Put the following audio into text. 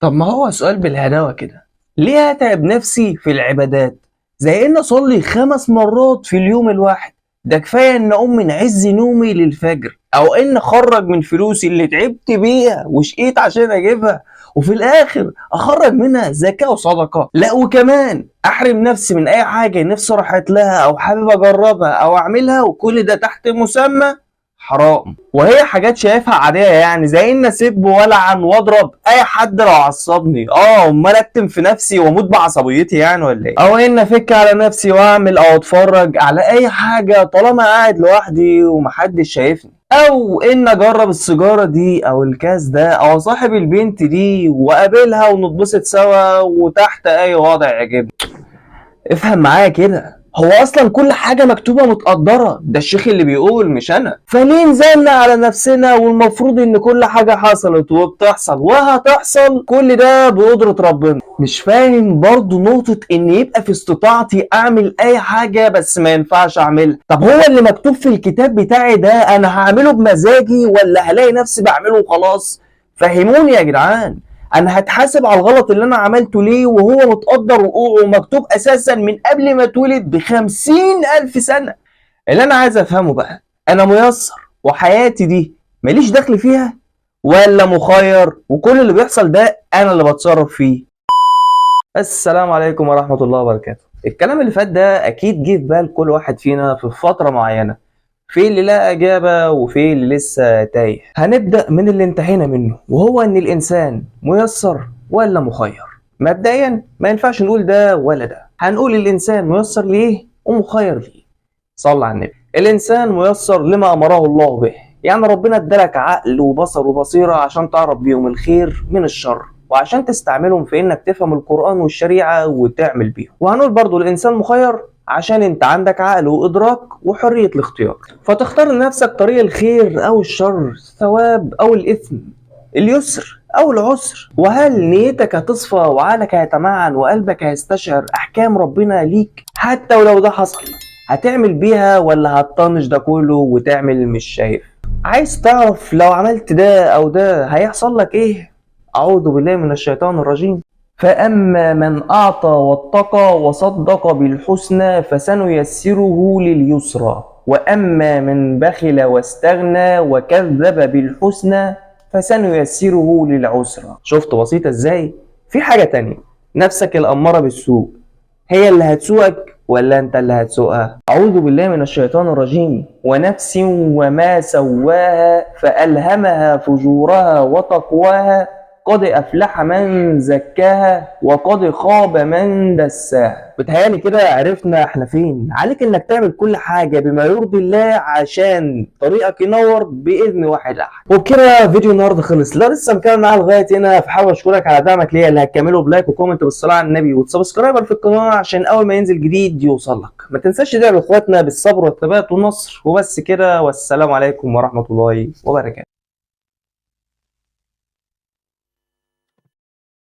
طب ما هو سؤال بالهداوة كده، ليه هتعب نفسي في العبادات؟ زي ان اصلي 5 مرات في اليوم الواحد، ده كفاية ان اقوم من عز نومي للفجر، او ان اخرج من فلوسي اللي تعبت بيها وشقيت عشان اجيبها، وفي الاخر اخرج منها زكاة وصدقة. لا وكمان احرم نفسي من اي حاجة نفسي راحت لها او حابب اجربها او اعملها، وكل ده تحت مسمى حرام. وهي حاجات شايفها عادية، يعني زي ان اسب والعن واضرب اي حد لو عصبني، امال اكتم في نفسي واموت بعصبيتي يعني ولا ايه؟ او ان افك على نفسي واعمل او اتفرج على اي حاجة طالما قاعد لوحدي ومحدش شايفني، او ان اجرب السيجارة دي او الكاس ده او صاحب البنت دي واقابلها ونتبسط سوا وتحت اي وضع يعجبني. افهم معايا كده، هو اصلا كل حاجة مكتوبة متقدره، ده الشيخ اللي بيقول مش انا. فليه نزلنا على نفسنا والمفروض ان كل حاجة حصلت وبتحصل وهتحصل كل ده بقدره ربنا؟ مش فاهم برضو نقطة ان يبقى في استطاعتي اعمل اي حاجة بس ما ينفعش اعملها. طب هو اللي مكتوب في الكتاب بتاعي ده انا هعمله بمزاجي ولا هلاقي نفسي بعمله وخلاص؟ فهموني يا جدعان، انا هتحاسب على الغلط اللي انا عملته ليه وهو متقدر وقوعه ومكتوب اساسا من قبل ما اتولد ب50,000 سنة؟ اللي انا عايز افهمه بقى، انا ميسر وحياتي دي ماليش دخل فيها ولا مخير وكل اللي بيحصل ده انا اللي بتصرف فيه؟ السلام عليكم ورحمة الله وبركاته. الكلام اللي فات ده اكيد جه في بال كل واحد فينا في فترة معينة، في اللي لا إجابة وفي اللي لسه تايه. هنبدأ من اللي انتهينا منه، وهو إن الإنسان ميسر ولا مخير. مبدئيا ما ينفعش نقول ده ولا ده، هنقول الإنسان ميسر ليه ومخير ليه. صلى على النبي. الإنسان ميسر لما أمره الله به، يعني ربنا ادالك عقل وبصر وبصيرة عشان تعرف بيهم الخير من الشر، وعشان تستعملهم في إنك تفهم القرآن والشريعة وتعمل بيهم. وهنقول برضو الإنسان مخير عشان انت عندك عقل وادراك وحرية الاختيار، فتختار لنفسك طريق الخير او الشر، الثواب او الاثم، اليسر او العسر. وهل نيتك هتصفى وعقلك هيتمعن وقلبك هيستشعر احكام ربنا ليك؟ حتى ولو ده حصل هتعمل بيها ولا هتطنش ده كله وتعمل مش شايف؟ عايز تعرف لو عملت ده او ده هيحصل لك ايه؟ اعوذ بالله من الشيطان الرجيم. فأما من أعطى واتقى وصدق بالحسنى فسنيسره لليسرى، وأما من بخل واستغنى وكذب بالحسنى فسنيسره للعسرى. شفت بسيطة ازاي؟ في حاجة تانية، نفسك الأمارة بالسوء هي اللي هتسوقك ولا انت اللي هتسوقها؟ أعوذ بالله من الشيطان الرجيم. ونفس وما سواها فألهمها فجورها وتقواها قد أفلح من زكاها وقد خاب من دساها. بتهيألي كده عرفنا احنا فين. عليك انك تعمل كل حاجة بما يرضي الله عشان طريقك ينور بإذن واحد أحد. وبكده فيديو النهارده خلص، لو لسه مكمل معايا لغاية هنا فحابب اشكرك على دعمك ليا اللي هتكمله ب like و comment بالصلاة على النبي وت subscribe في القناة عشان أول ما ينزل جديد يوصل لك. ما تنساش تدعي لإخواتنا بالصبر والثبات والنصر. وبس كده، والسلام عليكم ورحمة الله وبركاته.